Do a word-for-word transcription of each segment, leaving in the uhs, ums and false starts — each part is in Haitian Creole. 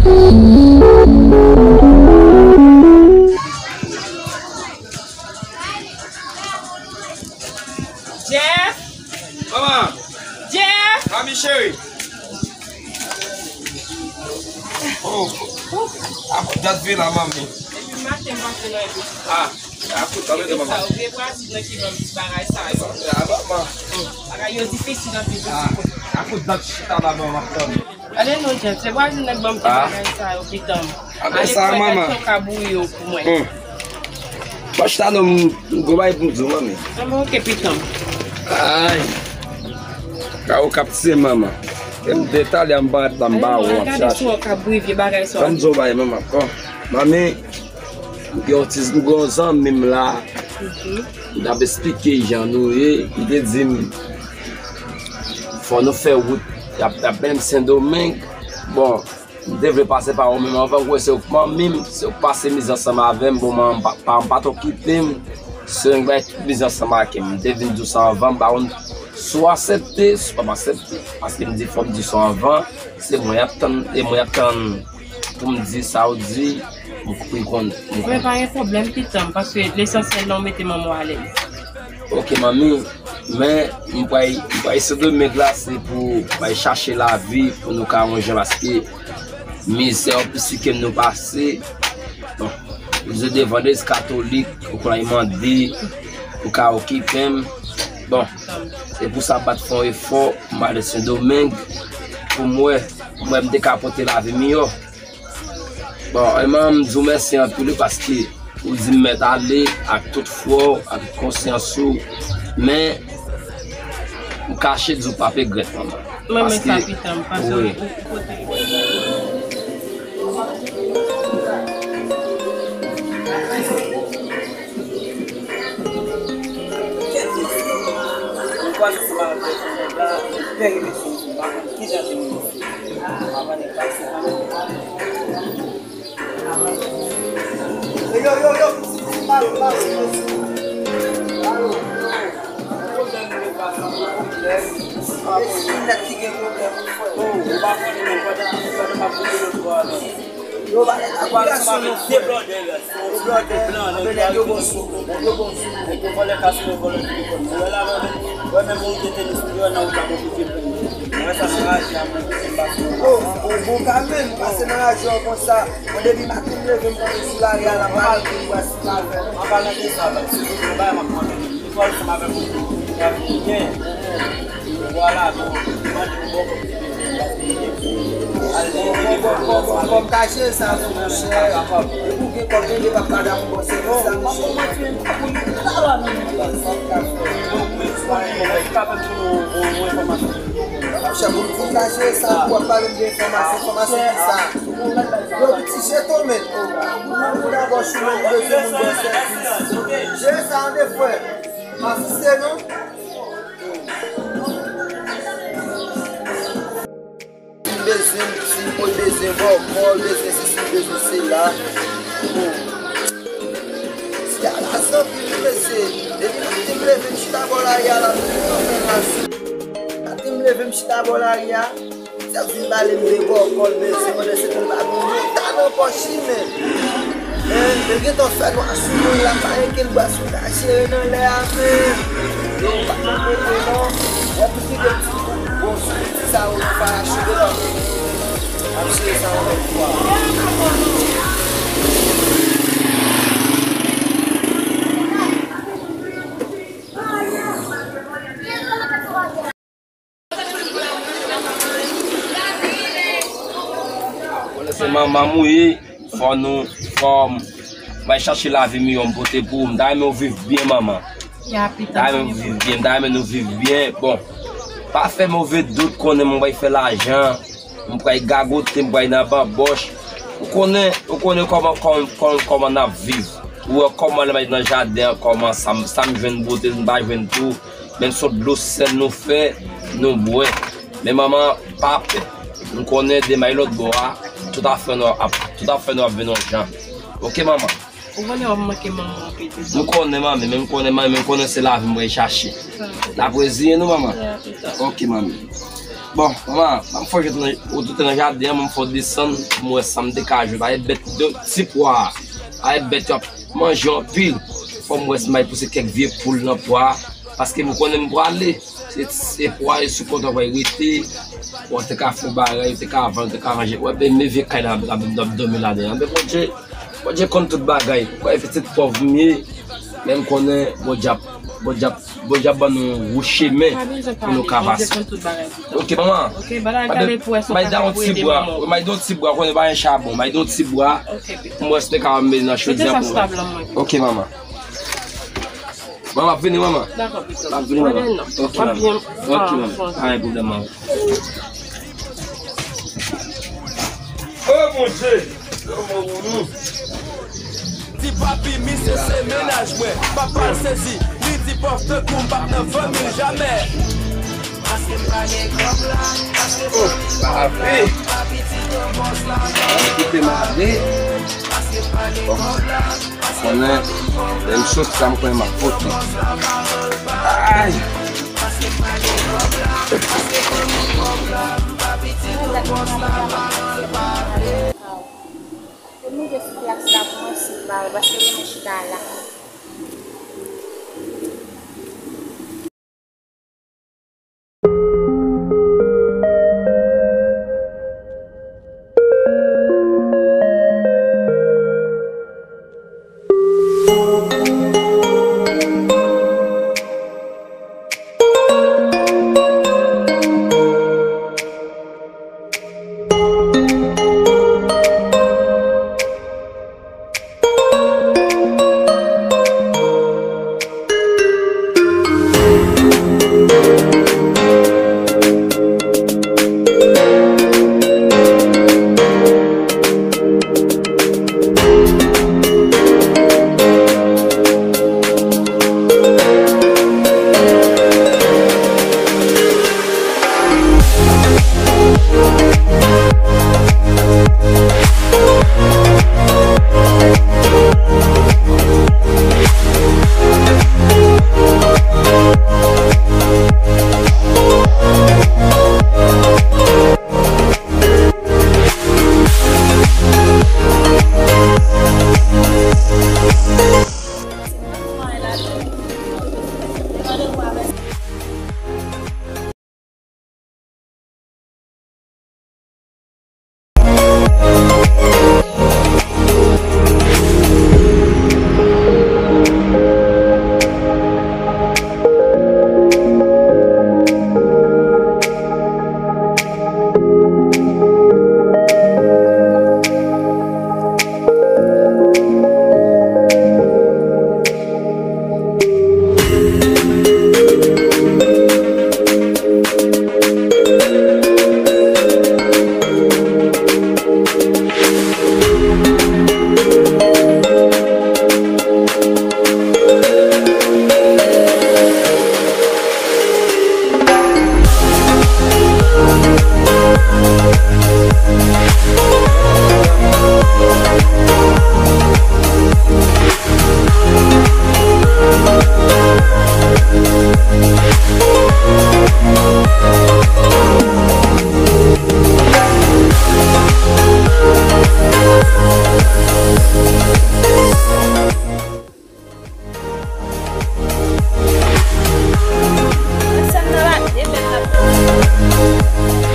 Jeff! Manman! Jeff! Mami cheri! Oh, a, dat vin la, manmi. Depi maten, m pa fè nan epi. Ah, a kout, tann, manman. Sa, ou gen pwasit nan ki ban m ti bagay sa yo. Ah, manman. Bagay yo difisil anpil. Ah, a kout dat chita la, manman, m ap tann. Gade non, Jeff, se vwazen nan ban m ti bagay sa yo, pitan m. Apre sa, manman. Gade sa w ka bouyi yo pou mwen. Hmm. Bon, chita non, m gon bagay pou m di w, manmi. Anben, oke, pitan m. Ay. Ka ou kap tiye, manman. E m de talè m pa ret la, m pa wè w ap chache. Gade si w ka bouyi vye bagay sa yo. Ban m di w bagay, manman. Bon, manmi, m gen yon ti, m gen yon zanmi m la. Mhm. M t ap esplike jan nou ye, li te di m, fò nou fè wout, y ap, y ap menm Sendomeng. Bon, m te vle pase pa ou menm anvan, m kwè se ou k manmi m, se ou k pase mizè ansanm avè m, bon, manman m pa, pa, m pa t okipe m, se ou k bay tout mizè ansanm ak m. M te vin di w sa anvan, m pa konn si w aksepte, si w p ap aksepte, paske m di fò m di sa anvan, se mwen y ap tann, e mwen y ap tann pou m di sa w di, m konn, m konn. Men pa gen pwoblèm, pitan m, paske lesansyèl la, w mete manman w alèz. Ok, manmi, men m pral, m pral Sendomeng la, se pou m al chache lavi, pou nou ka yon jan, paske mizè anplis ke nou pase. Bon, nou de vandredi katolik, ou konn al mande, pou ka okipe m. Bon, se pou sa m pa t fè yon efò, m ale Sendomeng, pou m wè, pou m wè m te ka pote lavi miyò. Bon, e manman, m di w mèsi anpil, wi, paske ou di m mèt ale ak tout fwa w, ak tout konsyans ou, men m kache di w p ap regrèt, manman. Mwen menm sa, pitan m, paske ou, ou kote. Ou kwaze se pa nèg la, pè remèsye m, m pa konn kijan te menm. Yo, yo, yo, yo, piti, piti, pale, pale, pale. Pwoblèm yo pa sa, pwoblèm. E si nèg ki gen pwoblèm, frè? Oh, ou pa konnen non, pandan, pandan m ap goumen lòt bò a, non. Yo pa gen aplikasyon, non, frè. Yo blòdè, yo blòdè, men nèg yo bon sou, yo bon sou. Yo vòlè kas, yo vòlè telefòn. Ou wè la, wè, wè, menm ou jete nou sou deyò, nan ou pa konn ki plen. Mwen sa se raje a mwen, se m pa sou. Oh, oh, bon, Carmen, pase nan raje a konsa. Mwen, depi maten m leve, m kanpe sou lari a la, m pa gen bwa sou lavi. An palan de sa, se tout yon bagay m ap mande nou. Li fò ansanm avèk yon moun ki gen. Vwala, nou mande pou bò kote. Bon, bon, bon, bon, bon, bon, m ka jere sa tou, monchè. Depi w gen kòb, men depi w ap madanm ou bon sèvis la, monchè. Monchè, pou m di w ka jere sa, pou w ap pale m de enfòmasyon, enfòmasyon ki sa? Yo, piti jeton, men. Ou nan bòch ou, men ou bezwen moun bon sèvis. Jere sa an de frè. M asiste nou. M bezwen ti, mwen bezwen bòkò, m bezwen sesi, m bezwen sela. Bon. Ti a la santi, wi, mesye. Depi maten m leve, m chita bò lari a la, m toujou nan fè raje. Maten m leve, m chita bò lari a. Sa vin pale m de bòkò l bezwen, pandan se tan l pa gen yon mouda nan pòch li, men. Men, men gentan fè nwa sou moun la, pa gen kenn bwa sou ta jere nan lè a, men. Yo, pa nan kote non. Wè, pou kite ti bon sou ti sa yo, nou pa rache de la. Ap jere sa yon lòt fwa. Se manman m ou ye, fò nou, fò m bay chache lavi miyò m pote pou ou. M ta renmen w viv byen, manman. M ta renmen w viv byen, m ta renmen nou viv byen. Bon, pa fè move dout, konnen m bay fè lajan. M pral gagote, m pral nan banbòch. Ou konnen, ou konnen kòman, kòman, kòman, kòman n ap viv. Ou wè kòman lè m al nan jaden an, kòman sa m, sa m jwenn bwote, m pa jwenn tou. Menm se yon dlo sèl nou fè, nou bwè. Men manman, pa pè. M konnen demen lòt bò a, tout afè nou ap, tout afè nou ap vin yon jan. Oke, manman? Ou konnen w ap manke manman w anpil, pitit. M konnen, manmi, men m konnen, manmi, men m konnen se lavi m pral chache. N ap reziye nou, manman. Oke, manmi. Bon, manman, ban m fè w jwenn nan, ou te nan jaden an, ban m fè w desann, pou m wè sa m te ka jwenn. Pale bèt de ti pwa. Pale bèt yo ap manje anpil. Fò m wè si m al pouse kèk vye poul nan pwa. Paske m konnen m prale. Se, se pwa yo sou kontwa pral rete. Bon, te ka fè yon bagay, te ka vann, te ka ranje. Wè, ben, men vye kay la, ap, ap, ap dòmi ladan an. Men Bondye, Bondye konn tout bagay. Ou kwè pitit pòv m ye, men m konnen Bondye ap, Bondye ap, Bondye ap ban nou yon chemen pou nou ka pase. Ok, manman. May da yon ti bwa, may da yon ti bwa, konnen pa gen chabon, may da yon ti bwa. Mwen se te ka mete nan chodyè pou mwen. Ok, manman. Manman, ap vini, manman. Dakò, pitit. Ap vini, manman. Ok, manman. Ok, manman. Pa gen pwoblèm, manman. Oh, Bondye! Ti papi, misye se mennaj mwen. Papa l sezi, li di pòv tankou m p ap nan fanmi l jamè. Paske m pa gen kòb la, paske fanmi m pa la, pa pitit nan pòs la. Kite m ale. Paske m pa gen kòb la. Konnen, lè m soti la, m konnen m ap vote. Ay! Yo moute sou plas la pou mwen si m pa wè, paske m renmen chita la.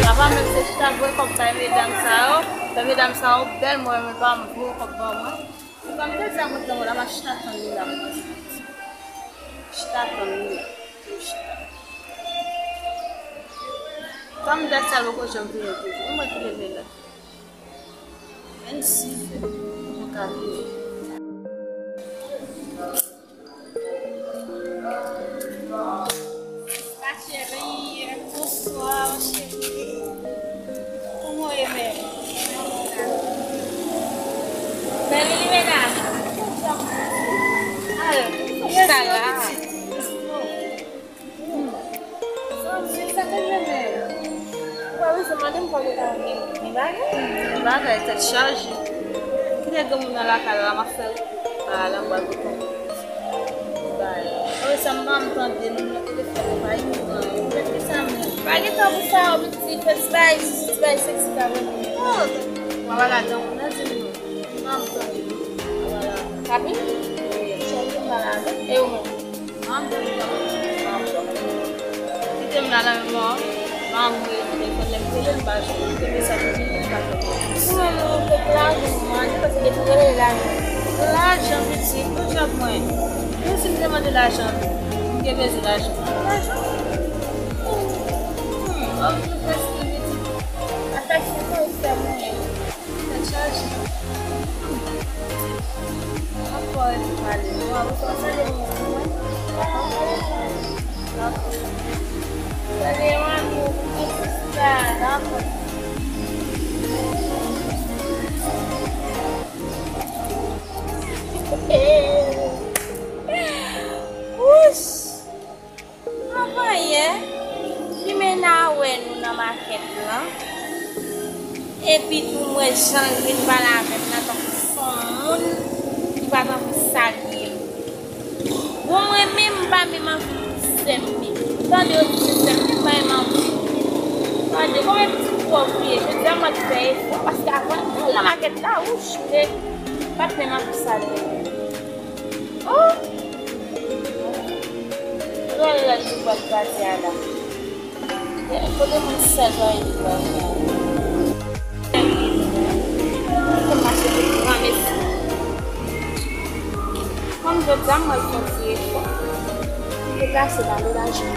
Papa m se chita voye kòb bay medam sa yo. Fè medam sa yo bèl, mwen menm pa m voye kòb ban mwen. Ou pa m te di a mwen la, m a chita tann li la. Chita tann li la. Chita. Tann dat sa l poko janm vini toujou. Mwen ki leve la. Menm si mwen ka leve. Bonsoir, chérie. Kòman w ye menm? Bèl li, medam. Al, chita la. Sa, se sa ke m renmen. Ou pa bezwen mande m kòman w ye. Gen bagay. Gen bagay, tèt chaje. Kite granmoun nan lakay la, m ap fè bagay la, m pral pran kòb. Bay. Apre sa, m pa m tande moun nan telefòn, m pa yon pran. Poutèt ki sa menm? Pa gen tan pou sa, yo piti, fè ti bagay, ti bagay seksi ka vini. Oh, w a ladan, ou nan di nou. Manman m tande. Papi? Wi. Chòke m pa la, e ou menm? Manman m tande. Kite m la, la, manman. Manman m rele telefòn, lè m rele l, m pa jwenn li. Kite mesaj pou li, li pa jwenn li. Ou menm, ou fèk lajan, manman, li pase depi rele la. Lajan, piti, pou djòb mwen. Menm si m te mande lajan, m te bezwen lajan. Lajan? Hmm, òm yo prèske vin di, afè se konsa mwen ye. Tèt chaje. Ankò, e pale. Bon, ankò, sa de mwen. Dakò. Sa de mwen, ankò. Wouch! Avan yè, Jimena wè nou nan makèt lan. Epi tou m wè jan l vin pale avè m nan tankou s on moun ki pa t anvi salye m. Bon, mwen menm, m pa menm anvi pou sè m li. Tande yo di se sè m li, m pa menm anvi. Tande, konbyen pitit pòv li ye? Jodi a m ap fè efò, paske avan l al nan makèt la, wouch, m te pa t menm anvi salye l. Oh! Kote w al la, li di w pral kraze a la? Kote moun sèl yo ye la? Fè m mache pou granmesi. Kòm jodi a m wè l fè ti efò, m deplase l ale lajou.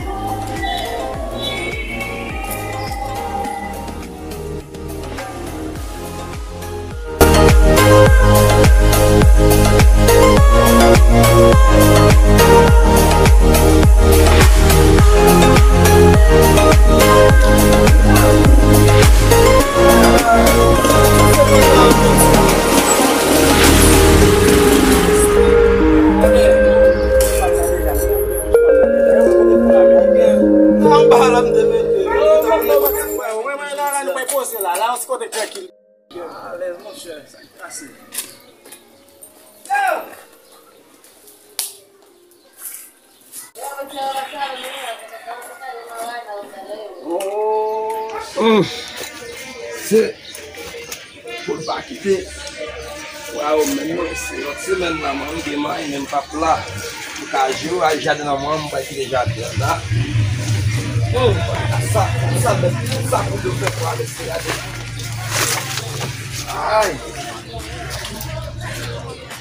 Mwen, mwen, la, la, nou pral poze la. La, yon ti kote trankil. Alèz, monchè, sa k pase? Oh, se pou l pa kite. Waw, men mwen, se lòt semèn la, mwen, m gen may, men m p ap la. M ka jwe al jaden nan mwen, m pral kite jaden an la. Hmm, sa, sa, sa, sa pou yo fè pou ale se jaden. Ay.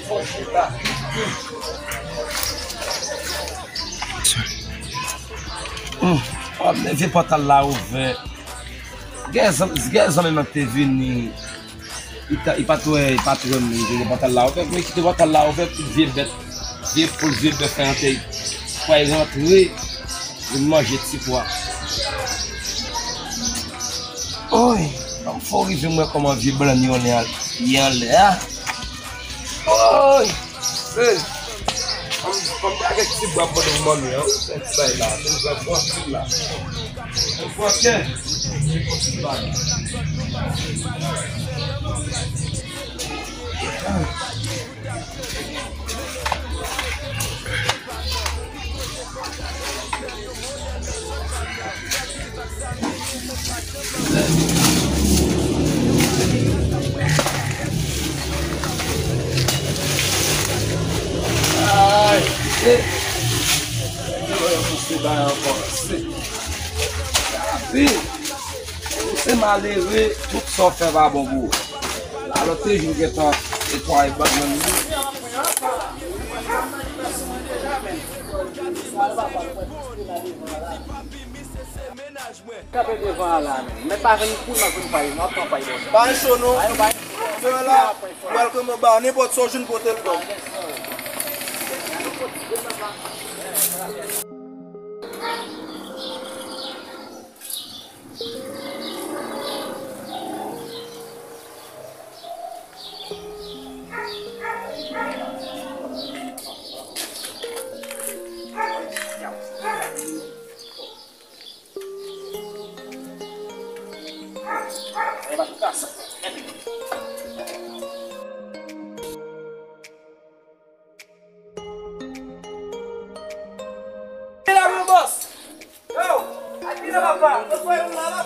Fò chita. Hmm, w ap leve pòtal la ouvè. Gen zanmi, gen zanmi mwen ki te vini. Li ta, li pa t wè, li pa t wè m, li te gen pòtal la ouvè, men kite pòtal la ouvè, tout vye bèt, vye poul, vye bèf, antre, kwè rantre, vin manje ti pwa. Oy, ban m fè w rive m wè kòman vye blan ni onnen ye anlè a. Oy! Hey! Kòm, kòm te avèk ti bwa pandan m dòmi an, fè ti bay la, fè ti bay bon ti la. Fè ti bay. Ay, e. Yo, yo, se bagay ankò. Se. Wi. Ou se malere, tout sa w fè pa bon pou ou. Alò, te jou gentan netwaye bag nan li. Kanpe devan an la menm. Men pa vin kouri nan vin pay, m ap pran pay bò sa. Pa cho non. Frè la, welcome ba, nenpòt sa w jwenn pote l ban m. Vin la, mon boss. Yo, al vin la, papa.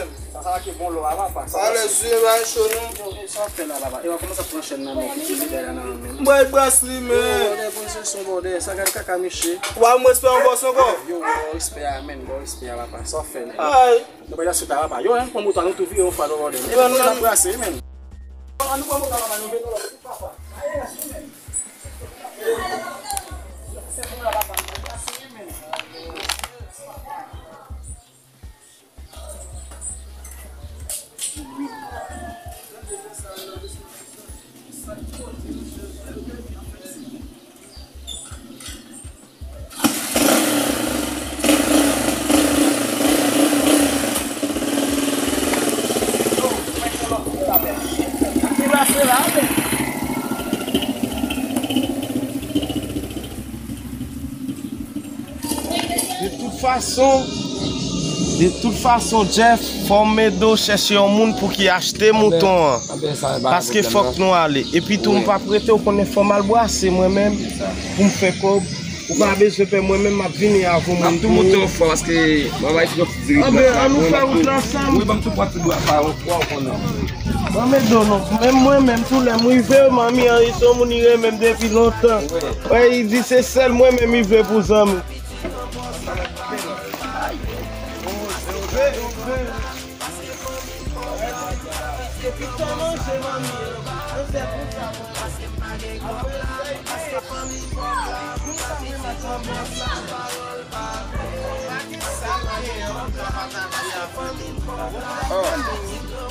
menm. Sa, sa ki bon lò a, papa. Sa alèz wi, pa cho non. Yo, e sa w ap fè la, papa? E w a kòmanse ap pran chèn nan men, ki ti medal la nan men. M bay bras li, men. Yo, bòdè, pran sesyon, bòdè. Sa gad kaka, mesye. W a m respè yon bòs ankò. Yo, bò respè a, men, bò respè a, papa. Sa w ap fè, men? Ay. Nou pa jan sou ta, papa. Yo, ann pran moto a, nou tou vire yon fwa, nou bòdè. E nou ap brase, men. Ann nou pran moto a, papa, nou vire yon lòt, papa. Aye, men. De tout fason, de tout fason, Jeff, fò m ede w chèche yon moun pou ki achte mouton an. Paske fòk nou ale. Epi tou, m p ap rete, ou konnen, fò m al bwase mwen menm pou m fè kòb. Ou pa bezwen pè, mwen menm m ap vini avè w. M ap tou monte yon fwa paske mwen bay fòk dirèk. Anben, an nou fè wout la ansanm. Wi, ban m tou pran ti bwa sa yo, ou konnen. Ban m ede w non. Menm mwen menm, tou lè m rive, manmi an, li se yon moun li renmen m depi lontan. Wè, li di se sèl mwen menm li vle pou zanmi.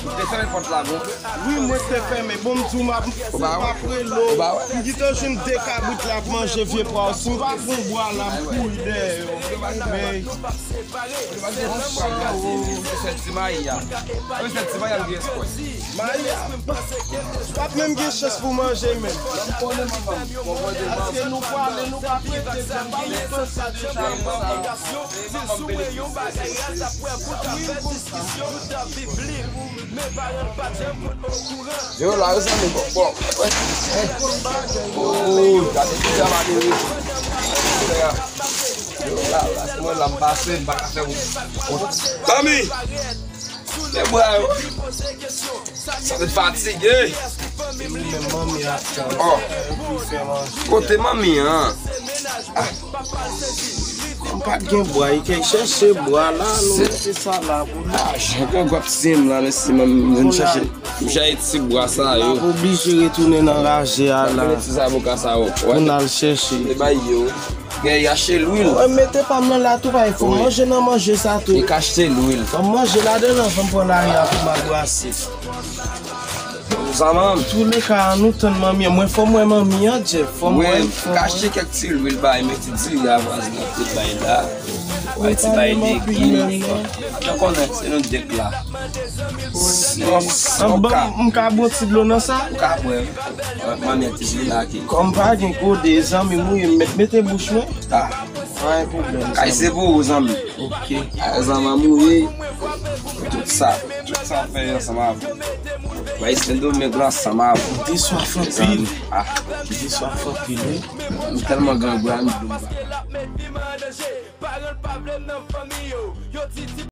Ou te fèmen pòt la, bon? Wi, mwen te fèmen. Bon, m di w, m ap, m ap rele w. M kite w jwenn de kabrit la ap manje vye pwa yo. Si m pa pran bwa la, m kouri dèyè yo. Men, se sèl ti mayi a. Wi, sèl ti mayi a, m gen espwa. Mayi a, p ap menm gen chans pou manje menm. Paske nou pwale, nou pa prete, m pa gen tan sa deja. Yo la, yo zanmi, bon, bon. Oh, gade ki jan malere. Yo la, la, se mwen la, m pase, m pa ka fè wout. Zanmi! Se bra yo. Sa te fatige. Se li menm manmi a. Oh. Kote manmi an? Ah. Kòm pa t gen bwa, li kay chèche bwa la, nou mete sa la pou li. Ah, jan kòm gwap siy m la, men si m vin chèche, m chèche ti bwa sa yo. M ap oblije retounen nan raje a la. Mete ti zaboka sa yo. Pou n al chèche. E bay yo. Gen yache lwil. Mwen mete pa m nan la tou, pa fò m manje nan manje sa tou. Li ka achte lwil. Fò m manje ladan l anvan m pran lari a pou m al brase. Zanmi m. Touleka, an nou tann manmi an. Mwen fò m wè manmi an, Jeff. Fò m wè. Wi, m ka achte kèk ti lwil bay, men ti diri a vwazin nan te bay la. Bay ti bay legim. Jan konnen, se nou dèk la. M ka bon ti dlo nan sa? Ou ka bwè. Manmi an ti dlo la ki. Kòm pa gen kode, zanmi m, ou ye, mete bouch mwen. Ah. Pa gen pwoblèm. Kay se pou ou, zanmi. Ok. Ay, zanmi, mouri. Tout sa, tout sa fè ansanm avè w. Bay Sendomeng la ansanm avè w. M te swaf anpil. Ah. M te swaf anpil, wi. M tèlman grangou la, m dlo m pa.